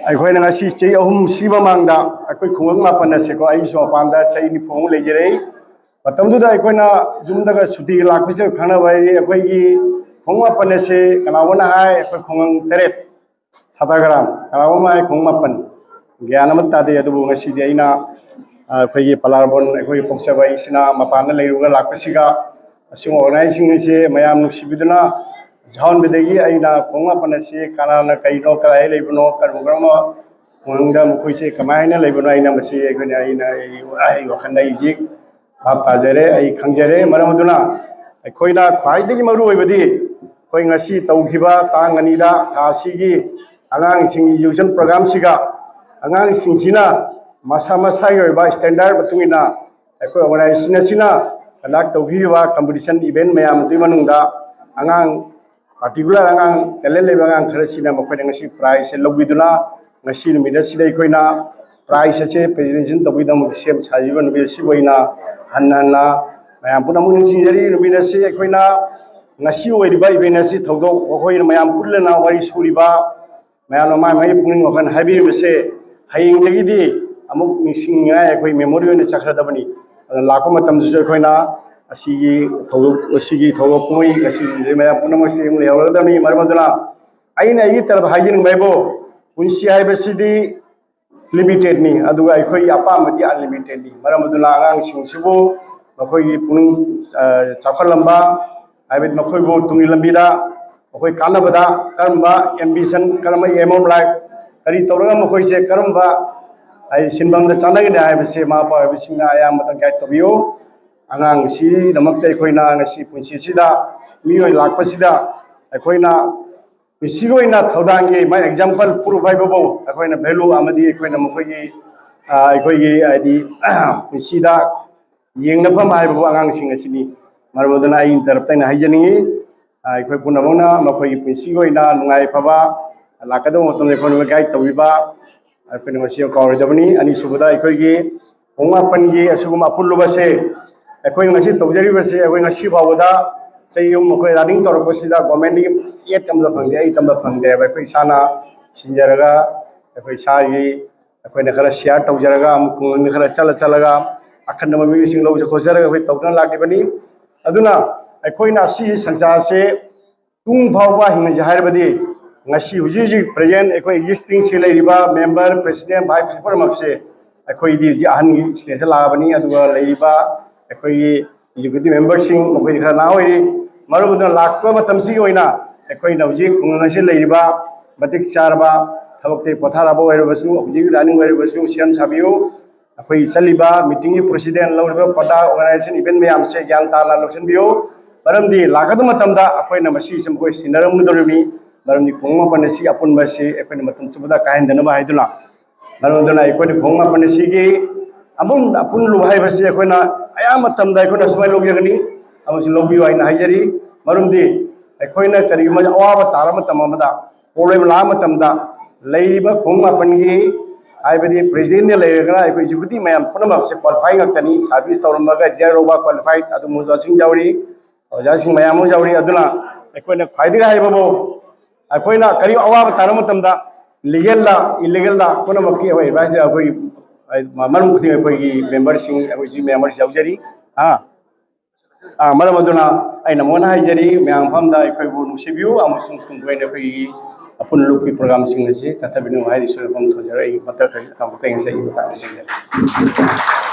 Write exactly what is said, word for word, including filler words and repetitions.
ꯑꯩꯈꯣꯏꯅ ꯉꯁꯤ ꯆꯍꯤ ꯑꯍꯨꯝ ꯁꯤ ꯃꯃꯥꯡꯗ ꯑꯩꯈꯣꯏ ꯈꯨꯡꯒꯪ ꯃꯥꯄꯟ ꯑꯁꯦꯀꯣ, ꯑꯩꯁꯨ ꯃꯄꯥꯟꯗ ꯆꯍꯤ ꯅꯤꯐꯨꯃꯨꯛ ꯂꯩꯖꯔꯛꯏ꯫ ꯃꯇꯝꯗꯨꯗ ꯑꯩꯈꯣꯏꯅ ꯌꯨꯝꯗꯒ ꯁꯨꯇꯤ ꯂꯥꯛꯄꯁꯤꯒ ꯈꯪꯅꯕ ꯍꯥꯏꯗꯤ ꯑꯩꯈꯣꯏꯒꯤ ꯈꯨꯡꯒꯪ ꯃꯥꯄꯟ ꯑꯁꯦ ꯀꯅꯥꯒꯨꯝꯕꯅ ꯍꯥꯏ ꯑꯩꯈꯣꯏ ꯈꯨꯡꯒꯪ ꯇꯔꯦꯠ, ꯁꯥꯇꯒ꯭ꯔꯥꯝ, ꯀꯅꯥꯒꯨꯝꯕ ꯍꯥꯏ ꯈꯨꯡꯒꯪ ꯃꯥꯄꯟ, ꯒ꯭ꯌꯥꯟ ꯑꯃ ꯇꯥꯗꯦ꯫ ꯑꯗꯨꯕꯨ ꯉꯁꯤꯗꯤ ꯑꯩꯅ, ꯑ, ꯑꯩꯈꯣꯏꯒꯤ ꯄꯂꯥꯔꯕꯣꯟ ꯑꯩꯈꯣꯏꯒꯤ ꯄꯣꯛꯆꯕ ꯑꯩꯁꯤꯅ ꯃꯄꯥꯟꯗ ꯂꯩꯔꯨꯔꯒ ꯂꯥꯛꯄꯁꯤꯒ ꯑꯁꯤꯒꯨꯝꯕ ꯑꯣꯔꯒꯅꯥꯏꯖꯁꯤꯡ ꯑꯁꯤ ꯃꯌꯥꯝ ꯅꯨꯡꯁꯤꯕꯤꯗꯨꯅ ꯌꯥꯎꯍꯟꯕꯗꯒꯤ ꯑꯩꯅ ꯈꯣꯡ ꯃꯥꯄꯟ ꯑꯁꯤ ꯀꯅꯥꯅ ꯀꯩꯅꯣ, ꯀꯗꯥꯏ ꯂꯩꯕꯅꯣ, ꯀꯔꯝ ꯀꯔꯝꯕ ꯈꯨꯡꯒꯪꯗ ꯃꯈꯣꯏꯁꯦ ꯀꯃꯥꯏꯅ ꯂꯩꯕꯅꯣ, ꯑꯩꯅ ꯃꯁꯤ ꯑꯩꯈꯣꯏꯅ, ꯑꯩꯅ ꯑꯩ, ꯑꯩ ꯋꯥꯈꯜꯗ ꯑꯩ ꯍꯧꯖꯤꯛ ꯚꯥꯞ ꯇꯥꯖꯔꯦ, ꯑꯩ ꯈꯪꯖꯔꯦ꯫ ꯃꯔꯝ ꯑꯗꯨꯅ ꯑꯩꯈꯣꯏꯅ ꯈ꯭ꯋꯥꯏꯗꯒꯤ ꯃꯔꯨ ꯑꯣꯏꯕꯗꯤ ꯑꯩꯈꯣꯏ ꯉꯁꯤ ꯇꯧꯈꯤꯕ ꯇꯥꯡ ꯑꯅꯤꯗ ꯊꯥ ꯑꯁꯤꯒꯤ ꯑꯉꯥꯡꯁꯤꯡꯒꯤ education programꯁꯤꯒ ꯑꯉꯥꯡꯁꯤꯡꯁꯤꯅ ꯃꯁꯥ ꯃꯁꯥꯒꯤ ꯑꯣꯏꯕ standard ꯃꯇꯨꯡ ꯏꯟꯅ ꯑꯩꯈꯣꯏ organization ꯑꯁꯤꯅ conduct ꯇꯧꯈꯤꯕ competition event ꯃꯌꯥꯝ ꯑꯗꯨꯒꯤ ꯃꯅꯨꯡꯗ ꯑꯉꯥꯡ particular ꯑꯉꯥꯡ talent ꯂꯩꯕ ꯑꯉꯥꯡ ꯈꯔꯁꯤꯅ ꯃꯈꯣꯏꯅ ꯉꯁꯤ prizeꯁꯦ ꯂꯧꯕꯤꯗꯨꯅ ꯉꯁꯤ ꯅꯨꯃꯤꯠ ꯑꯁꯤꯗ ꯑꯩꯈꯣꯏꯅ prize ꯑꯁꯦ presentation ꯇꯧꯕꯒꯤꯗꯃꯛ ꯁꯦꯝ ꯁꯥꯖꯔꯤꯕ ꯅꯨꯃꯤꯠ ꯑꯁꯤꯕꯨ ꯑꯩꯅ ꯍꯟꯅ ꯍꯟꯅ ꯃꯌꯥꯝ ꯄꯨꯝꯅꯃꯛ ꯅꯤꯡꯁꯤꯡꯖꯔꯤ꯫ ꯅꯨꯃꯤꯠ ꯑꯁꯤ ꯑꯩꯈꯣꯏꯅ ꯉꯁꯤ ꯑꯣꯏꯔꯤꯕ event ꯑꯁꯤ ꯊꯧꯗꯣꯛ ꯑꯩꯈꯣꯏꯅ ꯃꯌꯥꯝ ꯄꯨꯜꯂꯅ ꯋꯥꯔꯤ ꯁꯨꯔꯤꯕ ꯃꯌꯥꯝꯅ ꯃꯥꯏ ꯃꯥꯏ ꯄꯨꯛꯅꯤꯡ ꯋꯥꯈꯜ ꯍꯥꯏꯕꯤꯔꯤꯕꯁꯦ ꯍꯌꯦꯡꯗꯒꯤꯗꯤ ꯑꯃꯨꯛ ꯅꯤꯡꯁꯤꯡꯅꯤꯡꯉꯥꯏ ꯑꯩꯈꯣꯏ memory ꯑꯣꯏꯅ ꯆꯠꯈ꯭ꯔꯗꯕꯅꯤ꯫ ꯑꯗꯨꯅ ꯂꯥꯛꯄ ꯃꯇꯝꯗꯁꯨ ꯑꯩꯈꯣꯏꯅ ꯑꯁꯤꯒꯤ ꯊꯧꯗꯣꯛ, ꯑꯁꯤꯒꯤ ꯊꯧꯗꯣꯛ ꯀꯨꯝꯍꯩ ꯑꯁꯤꯒꯤ ꯃꯌꯥꯝ ꯄꯨꯝꯅꯃꯛꯁꯤ ꯑꯃꯨꯛ ꯂꯩꯍꯧꯔꯗꯕꯅꯤ꯫ ꯃꯔꯝ ꯑꯗꯨꯅ ꯑꯩꯅ ꯑꯩꯒꯤ ꯇꯔꯐ ꯍꯥꯏꯖꯅꯤꯡꯕ ꯍꯥꯏꯕꯨ ꯄꯨꯟꯁꯤ ꯍꯥꯏꯕꯁꯤꯗꯤ limitedꯅꯤ, ꯑꯗꯨꯒ ꯑꯩꯈꯣꯏꯒꯤ ꯑꯄꯥꯝꯕꯗꯤ unlimitedꯅꯤ꯫ ꯃꯔꯝ ꯑꯗꯨꯅ ꯑꯉꯥꯡꯁꯤꯡꯁꯤꯕꯨ ꯃꯈꯣꯏꯒꯤ ꯄꯨꯛꯅꯤꯡ, ꯑ, ꯆꯥꯎꯈꯠꯂꯝꯕ, ꯍꯥꯏꯕꯗꯤ ꯃꯈꯣꯏꯕꯨ ꯇꯨꯡꯒꯤ ꯂꯝꯕꯤꯗ ꯃꯈꯣꯏ ꯀꯥꯟꯅꯕꯗ ꯀꯔꯝꯕ ambition, ꯀꯔꯝꯕ aim of life, ꯀꯔꯤ ꯇꯧꯔꯒ ꯃꯈꯣꯏꯁꯦ ꯀꯔꯝꯕ, ꯍꯥꯏꯗꯤ, ꯁꯤꯟꯐꯝꯗ ꯆꯥꯟꯅꯒꯅꯤ ꯍꯥꯏꯕꯁꯤ ꯃꯃꯥ ꯃꯄꯥ ꯑꯣꯏꯕꯁꯤꯡꯅ ꯑꯌꯥꯝꯕꯗ guide ꯇꯧꯕꯤꯌꯨ꯫ ꯑꯉꯥꯡꯁꯤꯗꯃꯛꯇ ꯑꯩꯈꯣꯏꯅ ꯉꯁꯤ ꯄꯨꯟꯁꯤꯁꯤꯗ ꯃꯤꯑꯣꯏ ꯂꯥꯛꯄꯁꯤꯗ ꯑꯩꯈꯣꯏꯅ ꯄꯨꯟꯁꯤꯒꯤ ꯑꯣꯏꯅ ꯊꯧꯗꯥꯡꯒꯤ ꯃꯥꯏ example proof ꯍꯥꯏꯕꯕꯨ ꯑꯩꯈꯣꯏꯅ value ꯑꯃꯗꯤ ꯑꯩꯈꯣꯏꯅ ꯃꯈꯣꯏꯒꯤ, ꯑ, ꯑꯩꯈꯣꯏꯒꯤ ꯍꯥꯏꯗꯤ ꯄꯨꯟꯁꯤꯗ ꯌꯦꯡꯅꯐꯝ ꯍꯥꯏꯕꯕꯨ ꯑꯉꯥꯡꯁꯤꯡ ꯑꯁꯤꯅꯤ꯫ ꯃꯔꯝ ꯑꯗꯨꯅ ꯑꯩꯒꯤ ꯇꯔꯞꯇ ꯑꯩꯅ ꯍꯥꯏꯖꯅꯤꯡꯉꯤ, ꯑ, ꯑꯩꯈꯣꯏ ꯄꯨꯝꯅꯃꯛꯅ ꯃꯈꯣꯏꯒꯤ ꯄꯨꯟꯁꯤꯒꯤ ꯑꯣꯏꯅ ꯅꯨꯡꯉꯥꯏ ꯐꯕ ꯂꯥꯛꯀꯗꯧꯕ ꯃꯇꯝꯗ ꯑꯩꯈꯣꯏꯅ guide ꯇꯧꯕꯤꯕ ꯑꯩꯈꯣꯏꯅ ꯃꯁꯤ ꯀꯥꯎꯔꯣꯏꯗꯕꯅꯤ꯫ ꯑꯅꯤꯁꯨꯕꯗ ꯑꯩꯈꯣꯏꯒꯤ ꯄꯨꯡ ꯃꯥꯄꯟꯒꯤ ꯑꯁꯤꯒꯨꯝꯕ ꯑꯄꯨꯜꯂꯨꯕꯁꯦ ꯑꯩꯈꯣꯏꯅ ꯉꯁꯤ ꯇꯧꯖꯔꯤꯕꯁꯦ ꯑꯩꯈꯣꯏ ꯉꯁꯤ ꯐꯥꯎꯕꯗ ꯆꯍꯤ ꯑꯍꯨꯝ ꯑꯩꯈꯣꯏ running ꯇꯧꯔꯛꯄꯁꯤꯗ governmentꯒꯤ aid ꯑꯃꯠꯇ ꯐꯪꯗꯦ, ꯑꯩ ꯇꯝꯕ ꯐꯪꯗꯦ ꯍꯥꯏꯕ ꯑꯩꯈꯣꯏ ꯏꯁꯥꯅ ꯁꯤꯟꯖꯔꯒ ꯑꯩꯈꯣꯏ ꯏꯁꯥꯒꯤ ꯑꯩꯈꯣꯏꯅ ꯈꯔ ꯁꯤꯌꯥꯔ ꯇꯧꯖꯔꯒ, ꯑꯃꯨꯛ ꯈꯨꯡꯒꯪꯗ ꯈꯔ ꯆꯠꯂ ꯆꯠꯂꯒ ꯑꯈꯟꯅꯕ ꯃꯤꯑꯣꯏꯁꯤꯡ ꯂꯧꯖ ꯈꯣꯠꯆꯔꯒ ꯑꯩꯈꯣꯏ ꯇꯧꯗꯨꯅ ꯂꯥꯛꯂꯤꯕꯅꯤ꯫ ꯑꯗꯨꯅ ꯑꯩꯈꯣꯏꯅ ꯑꯁꯤꯒꯤ ꯁꯪꯁꯥꯔꯁꯦ ꯇꯨꯡ ꯐꯥꯎꯕ ꯍꯤꯡꯅꯁꯦ ꯍꯥꯏꯔꯕꯗꯤ, ꯉꯁꯤ ꯍꯧꯖꯤꯛ ꯍꯧꯖꯤꯛ ꯄ꯭ꯔꯖꯦꯟ ꯑꯩꯈꯣꯏ ꯑꯦꯛꯖꯤꯁꯇꯤꯡꯁꯦ ꯂꯩꯔꯤꯕ ꯃꯦꯝꯕꯔ, ꯄ꯭ꯔꯁꯤꯗꯦꯟ, ꯚꯥꯏꯁ ꯄ꯭ꯔꯤꯟꯁꯤꯄꯥꯜ ꯄꯨꯝꯅꯃꯛꯁꯦ ꯑꯩꯈꯣꯏꯗꯤ ꯍꯧꯖꯤꯛ ꯑꯍꯟꯒꯤ ꯁ꯭ꯇꯦꯖꯇ ꯂꯥꯛꯑꯕꯅꯤ꯫ ꯑꯗꯨꯒ ꯂꯩꯔꯤꯕ ꯑꯩꯈꯣꯏꯒꯤ ꯑꯦꯛꯖꯤꯀ꯭ꯌꯨꯇꯤꯚ ꯃꯦꯝꯕꯔꯁꯤꯡ, ꯃꯈꯣꯏꯗꯤ ꯈꯔ ꯅꯍꯥ ꯑꯣꯏꯔꯤ꯫ ꯃꯔꯝ ꯑꯗꯨꯅ ꯂꯥꯛꯄ ꯃꯇꯝꯁꯤꯒꯤ ꯑꯣꯏꯅ ꯑꯩꯈꯣꯏꯅ ꯍꯧꯖꯤꯛ ꯈꯨꯡꯒꯪ ꯑꯁꯤꯗ ꯂꯩꯔꯤꯕ ꯃꯇꯤꯛ ꯆꯥꯔꯕ ꯊꯕꯛꯇꯒꯤ ꯄꯣꯊꯥꯔꯛꯑꯕ ꯑꯣꯏꯔꯕꯁꯨ, ꯍꯧꯖꯤꯛ ꯔꯟꯅꯤꯡ ꯑꯣꯏꯔꯕꯁꯨ, ꯁꯦꯝ ꯁꯥꯕꯤꯌꯨ꯫ ꯑꯩꯈꯣꯏ ꯆꯠꯂꯤꯕ ꯃꯤꯇꯤꯡꯒꯤ ꯄ꯭ꯔꯦꯁꯤꯗꯦꯟ, ꯂꯧꯔꯤꯕ ꯀꯣꯟꯗꯥ, ꯑꯣꯔꯒꯅꯥꯏꯖꯦꯁꯟ ꯏꯚꯦꯟ ꯃꯌꯥꯝꯁꯦ ꯒ꯭ꯌꯥꯟ ꯇꯥꯅ ꯂꯧꯁꯤꯟꯕꯤꯌꯨ꯫ ꯃꯔꯝꯗꯤ ꯂꯥꯛꯀꯗꯕ ꯃꯇꯝꯗ ꯑꯩꯈꯣꯏꯅ ꯃꯁꯤꯁꯦ ꯃꯈꯣꯏ ꯁꯤꯟꯅꯔꯝꯒꯗꯧꯔꯤꯕꯅꯤ꯫ ꯃꯔꯝꯗꯤ ꯈꯨꯡꯒꯪ ꯃꯥꯄꯟ ꯑꯁꯤ ꯑꯄꯨꯟꯕ ꯑꯁꯤ ꯑꯩꯈꯣꯏꯅ ꯃꯇꯝ ꯆꯨꯞꯄꯗ ꯀꯥꯏꯍꯟꯗꯅꯕ ꯍꯥꯏꯗꯨꯅ꯫ ꯃꯔꯝ ꯑꯗꯨꯅ ꯑꯩꯈꯣꯏꯅ ꯈꯨꯡꯒꯪ ꯃꯥꯄꯟ ꯑꯁꯤꯒꯤ ꯑꯄꯨꯟ ꯑꯄꯨꯟ ꯂꯨꯞ ꯍꯥꯏꯕꯁꯤ ꯑꯩꯈꯣꯏꯅ ꯑꯌꯥꯝꯕ ꯃꯇꯝꯗ ꯑꯩꯈꯣꯏꯅ ꯁꯨꯃꯥꯏꯅ ꯂꯧꯖꯒꯅꯤ, ꯑꯃꯁꯨ ꯂꯧꯕꯤꯌꯨ ꯍꯥꯏꯅ ꯍꯥꯏꯖꯔꯤ꯫ ꯃꯔꯝꯗꯤ ꯑꯩꯈꯣꯏꯅ ꯀꯔꯤꯒꯨꯝꯕ ꯑꯋꯥꯕ ꯇꯥꯔꯕ ꯃꯇꯝ ꯑꯃꯗ, ꯄ꯭ꯔꯣꯕ꯭ꯂꯦꯝ ꯂꯥꯛꯄ ꯃꯇꯝꯗ, ꯂꯩꯔꯤꯕ ꯈꯨꯡꯒꯪ ꯃꯥꯄꯟꯒꯤ, ꯍꯥꯏꯕꯗꯤ ꯄ꯭ꯔꯦꯁꯤꯗꯦꯟꯗ ꯂꯩꯔꯒꯅ ꯑꯩꯈꯣꯏ ꯑꯦꯛꯖꯤꯀ꯭ꯌꯨꯇꯤꯚ ꯃꯌꯥꯝ ꯄꯨꯝꯅꯃꯛꯁꯦ ꯀ꯭ꯋꯥꯂꯤꯐꯥꯏ ꯉꯥꯛꯇꯅꯤ꯫ ꯁꯥꯔꯚꯤꯁ ꯇꯧꯔꯝꯃꯒ ꯔꯤꯇꯥꯌꯔ ꯂꯧꯕ ꯀ꯭ꯋꯥꯂꯤꯐꯥꯏꯠ ꯑꯗꯨꯒꯨꯝꯕ ꯑꯣꯖꯥꯁꯤꯡ ꯌꯥꯎꯔꯤ, ꯑꯣꯖꯥꯁꯤꯡ ꯃꯌꯥꯝ ꯑꯃ ꯌꯥꯎꯔꯤ꯫ ꯑꯗꯨꯅ ꯑꯩꯈꯣꯏꯅ ꯈ꯭ꯋꯥꯏꯗꯒꯤ ꯍꯥꯏꯕꯕꯨ, ꯑꯩꯈꯣꯏꯅ ꯀꯔꯤ ꯑꯋꯥꯕ ꯇꯥꯔꯕ ꯃꯇꯝꯗ, ꯂꯤꯒꯦꯜꯗ, ꯏꯂꯤꯒꯦꯜꯗ, ꯄꯨꯝꯅꯃꯛꯀꯤ ꯑꯩꯈꯣꯏ ꯑꯦꯗꯚꯥꯏꯁ ꯑꯩꯈꯣꯏ ꯃꯔꯝ ꯈꯨꯗꯤꯡ ꯑꯩꯈꯣꯏꯒꯤ ꯃꯦꯝꯕꯔꯁꯤꯡ, ꯑꯩꯈꯣꯏ ꯆꯤꯐ ꯃꯦꯝꯕꯔꯁꯨ ꯌꯥꯎꯖꯔꯤ꯫ ꯑꯥ, ꯑꯥ, ꯃꯔꯝ ꯑꯗꯨꯅ ꯑꯩꯅ ꯃꯉꯣꯟꯗ ꯍꯥꯏꯖꯔꯤ, ꯃꯌꯥꯝ ꯃꯐꯝꯗ ꯑꯩꯈꯣꯏꯕꯨ ꯅꯨꯡꯁꯤꯕꯤꯌꯨ ꯑꯃꯁꯨꯡ ꯇꯨꯡ ꯀꯣꯏꯅ ꯑꯩꯈꯣꯏꯒꯤ ꯑꯄꯨꯟ ꯂꯨꯞꯀꯤ ꯄ꯭ꯔꯣꯒ꯭ꯔꯥꯝꯁꯤꯡ ꯑꯁꯤ ꯆꯠꯊꯕꯤꯅꯨ ꯍꯥꯏꯅ ꯏꯁꯣꯔ ꯃꯐꯝ ꯊꯣꯟꯖꯔꯛꯏ꯫ ꯃꯇꯛ ꯑꯁꯤ ꯃꯇꯦꯡ ꯑꯁꯤ ꯑꯩꯒꯤ ꯃꯇꯥꯡꯗ ꯂꯣꯏꯁꯤꯟꯖꯔꯦ꯫